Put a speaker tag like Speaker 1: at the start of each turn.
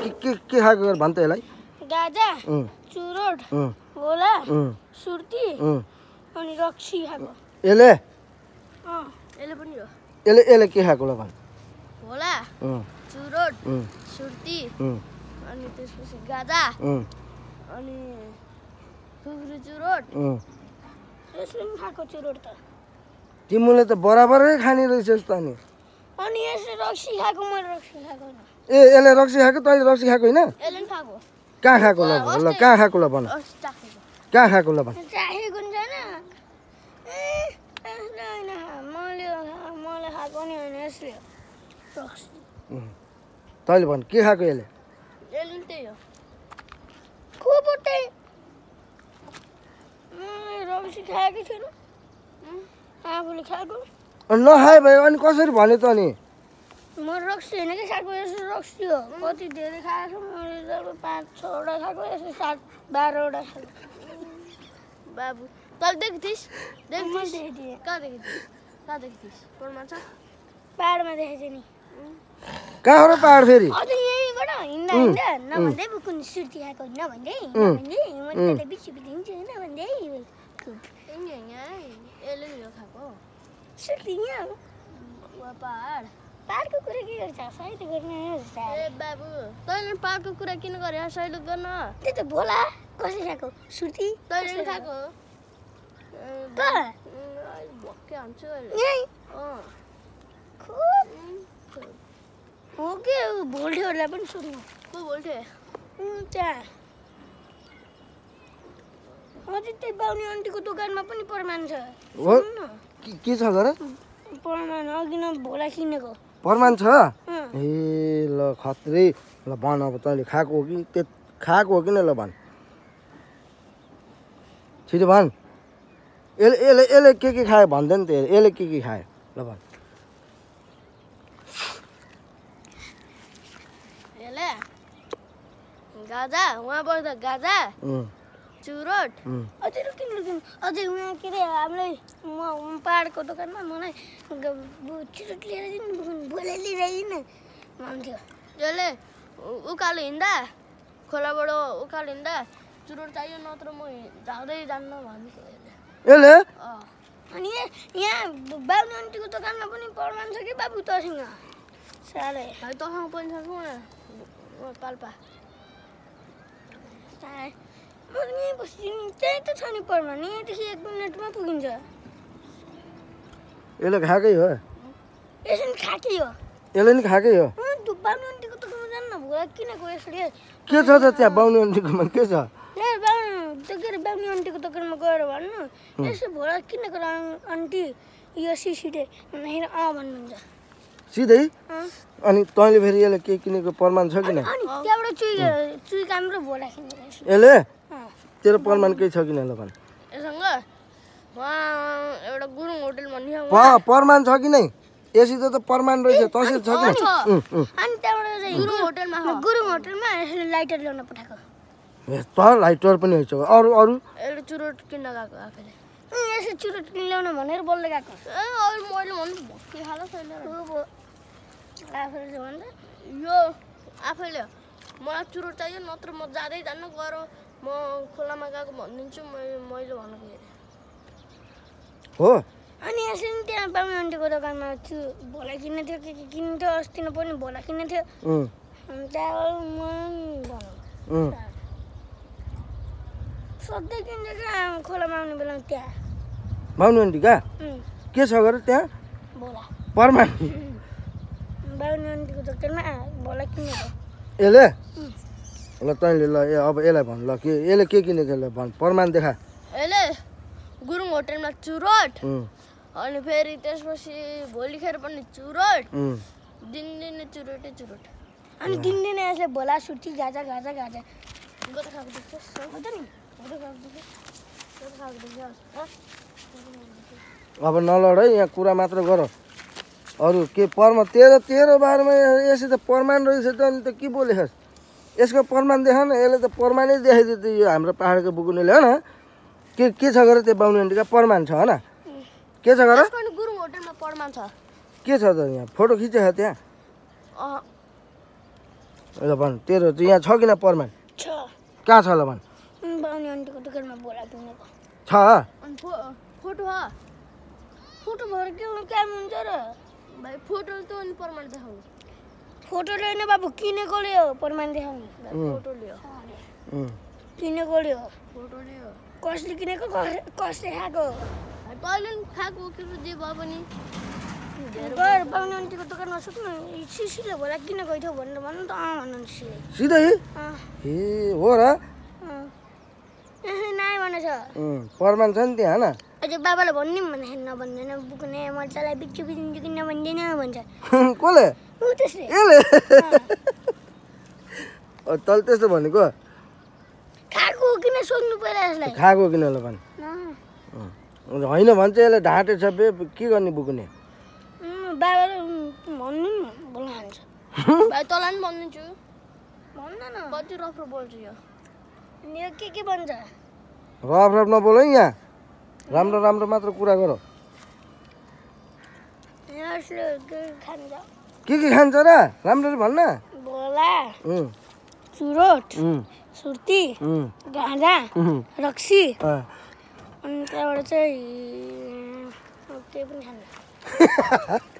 Speaker 1: के खाएको गर भन्छ यसलाई
Speaker 2: गाजा चुरोट भोला सुर्ती अनि रक्सी खाएको
Speaker 1: यसले
Speaker 2: यसले पनि हो
Speaker 1: यसले के खाएको ल भन्
Speaker 2: भोला चुरोट सुर्ती अनि त्यसपछि गाजा अनि खुकुरी चुरोट यसले पनि खाएको चुरोट त
Speaker 1: तिमीले त बराबरै खाने रहेछस् त अनि
Speaker 2: यसले रक्सी खाएको मैले रक्सी खाएको होइन
Speaker 1: ए यसले रक्सी खाएको तैँले रक्सी खाएको होइन
Speaker 2: यसले पनि खाएको
Speaker 1: कहाँ खाएको ल कहाँ खाएको ल भन कहाँ खाएको ल भन
Speaker 2: चाहेको नि छैन यसले होइन मैले खाएको नि होइन यसले रक्सी
Speaker 1: तैँले भन के खाएको यसले
Speaker 2: यसले पनि त्यही हो खोपटै रक्सी खाएकै छैन आफूले खाएको
Speaker 1: नखाए भयो अनि कसरी भन्यो त अनि
Speaker 2: म रक्सी होइन कि खाएको यसो रक्सी हो कति धेरै खाएको छु मैले 5-6वटा खाएको यसो 7-12वटा खाएको बाबु तल देख्थिस् कहाँ देख्थिस् पढ्मा छ पाहाडमा देखेको नि
Speaker 1: कहाँ हो र पाहाड फेरि
Speaker 2: अझै यहीँबाट हिँड्दा नभन्दै कुन सुर्ती खाएको नभन्दै मैले बिच दिन्छु नभन्दै यसले यो खाएको सुर्ती यहाँ पाहाडको कुरा के गर्छ सही त गर्न ए बाबु तैँले पाहाडको कुरा किन गरे सहिलो गर्न त्यही त भोला कसले खाएको सुर्ती तैँले खाएको भक्कै हान्छु हो के भोल्टेहरूलाई पनि सोध्नु को भोल्टे त्यहाँ अझै त्यही बाउनी आन्टीको दोकानमा पनि प्रमाण छ
Speaker 1: के छ गर
Speaker 2: प्रमाण अघि न भोला किनेको
Speaker 1: प्रमाण छ ए ल खत्रै ल भन अब तैँले खाएको हो कि खाएको हो कि न ल भन छिटो भन यसले के खायो भन्दैन त यसले के खायो ल भन
Speaker 2: यसले गाजा वहाँ बस्दा गाजा चुरोट अझै रुकिन अझै उहाँ के अरे हामीलाई म पाहाडको दोकानमा मलाई चुरोट लिएर दिनु भोला लिएर आइदिनु भन्थ्यो यसले उकालो हिँड्दा खोलाबाट उकालो हिँड्दा चुरोट चाहियो नत्र म जाँदै जान्न भन्थ्यो
Speaker 1: यसले
Speaker 2: अनि यहाँ बाबु आन्टीको दोकानमा पनि प्रमाण छ कि बाबु तसँग साह्रै तसँग पनि छ पाल्पा म यहीँ बस्छु त्यही त छ नि प्रमाण यहाँदेखि 1 मिनटमा पुगिन्छ
Speaker 1: यसले खाएकै हो
Speaker 2: यसले खाएकै हो
Speaker 1: यसले नि खाएकै हो
Speaker 2: बाबु आन्टीको दोकानमा जान्न भोला किनेको यसले
Speaker 1: के छ त त्यहाँ बाउनी आन्टीकोमा के छ
Speaker 2: बाबु आन्टीको दोकानमा गएर भन्नु यसो भोला किनेको आन्टी यो सिसिटे भन्दाखेरि भन्नुहुन्छ
Speaker 1: सिधै अनि तैँले फेरि यसले के किनेको प्रमाण छ किन
Speaker 2: त्यहाँबाट चुई काम र भोला किनेको
Speaker 1: यसले तेरो प्रमाण केही छ किन ल भन
Speaker 2: यससँग एउटा गुरुङ होटल भन्ने
Speaker 1: प्रमाण छ कि नै यसित त प्रमाण रहेछ तसै छ कि
Speaker 2: अनि त्यहाँबाट गुरुङ होटलमा यसले लाइटर ल्याउन पठाएको
Speaker 1: त लाइटर पनि हैछ अरू
Speaker 2: यसले चुरोट किन्न गएको आफैले यसले चुरोट ल्याउन भनेर बोल्दै गएको अरू मैले भन्नु भक्कै खाला छैन आफैले भन्दा यो आफैले मलाई चुरोट चाहियो नत्र म जाँदै जान्न गएर म खोलामा गएको भनिदिन्छु मैले भनेको
Speaker 1: हो
Speaker 2: अनि यसले नि त्यहाँ बाबु आन्टीको दोकानमा भोला किन्ने थियो के किन्ने थियो अस्ति न पनि भोला किन्ने थियो त्यहाँबाट म भनौँ सधैँ किन्छ क्या खोलामा आउने बेला त्यहाँ
Speaker 1: बाउनी आन्टी कहाँ के छ गर त्यहाँ
Speaker 2: भोला
Speaker 1: प्रमाण
Speaker 2: बाउनी आन्टीको दोकानमा भोला किन्ने
Speaker 1: यसले ल तैँले ल अब यसलाई भन ल के यसले के किनेको ल भन प्रमाण देखा
Speaker 2: यसले गुरुङ होटलमा चुरोट अनि फेरि त्यसपछि भोलिखेर पनि चुरोट दिनदिनै चुरोटै चुरोट अनि दिनदिनै यसले भोला सुर्ती गाजा गाजा गाजा गोटा खाएको देख्छस् हो त नि गोटा खाएको देख्छस्
Speaker 1: अब नलड है यहाँ कुरा मात्र गर अरू के प्रमाण तेरो बारेमा यसै त प्रमाण रहेछ त अनि त के बोलेछस् यसको प्रमाण देखा न यसले त प्रमाणै देखाइदियो त यो हाम्रो पाहाडको बुकुनेले हो न के छ गर त्यो बाउनी आन्टीको प्रमाण छ होइन के छ गर
Speaker 2: गुरुङ होटलमा प्रमाण छ
Speaker 1: के छ त यहाँ फोटो खिचेछ त्यहाँ ल भन् तेरो चाहिँ यहाँ छ किन प्रमाण
Speaker 2: छ
Speaker 1: कहाँ छ ल भन्
Speaker 2: बाहुनी आन्टीको दोकानमा बोला किनेको
Speaker 1: छ
Speaker 2: अनि फोटो ह फोटो भएर के काम हुन्छ र भाइ फोटो त अनि प्रमाण देखाउनु फोटो ल्याएन बाबु किनेकोले हो प्रमाण देखाउनु फोटो ल्यायो किनेकोले हो फोटो ल्यायो कसले किनेको कसले खाएको कहिले खाएको के जे भए पनि घर बाहुनी आन्टीको दोकानमा सुत्नु सिसीले भोला किन गइथ्यो भनेर भन्नु त भन्नुहुन्छ
Speaker 1: सिधै ए हो र
Speaker 2: नाइ भनेछ
Speaker 1: प्रमाण छ नि त्यहाँ होइन
Speaker 2: अझै बाबालाई भन्ने भने नभन्दैन बुक्ने मजालाई बिच्छु बिदिन्छु कि नभन्दैन भन्छ
Speaker 1: कसले
Speaker 2: ऊ त्यसले
Speaker 1: यसले तल त्यस्तो भनेको
Speaker 2: खाएको किन सोध्नु पर्यो यसलाई
Speaker 1: खाएको किन ल भन् होइन भन्छ यसले ढाँटे छ बे के गर्ने बुक्ने
Speaker 2: बाबाले भन्नु नि बोलान्छ भाइ तँलाई पनि भनिदिन्छु भन्दैन कति रफ बोल्छु यो के भन्छ
Speaker 1: रफ रफ नबोल है यहाँ राम्रो राम्रो मात्र कुरा गर के खान्छ र राम्ररी भन्न
Speaker 2: बोला चुरोट सुर्ती गाँजा रक्सी अनि त्यहाँबाट चाहिँ केही पनि खान्छ